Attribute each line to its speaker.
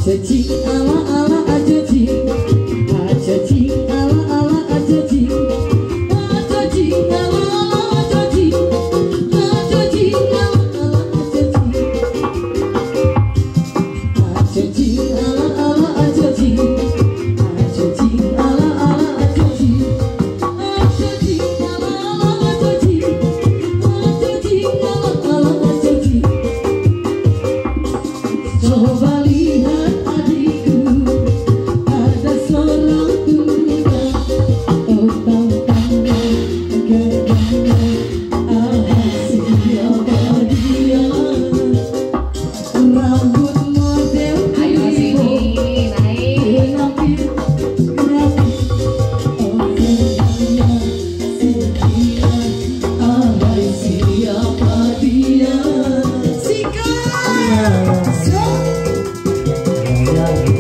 Speaker 1: Cacing ala ala cacing, cacing ala ala cacing, cacing ala ala cacing, cacing ala ala cacing, cacing ala ala cacing, cacing ala ala cacing, cacing ala ala cacing, cacing ala ala cacing. Coba lihat adikku, ada seorang kuda, oh tampangnya gagahnya, ah siapa dia? Rambut model
Speaker 2: Ayo
Speaker 1: ibu,
Speaker 2: sini, naik.
Speaker 1: rapi rapi, oh gagahnya si dia, ah siapa dia? Sikat!
Speaker 3: Ya.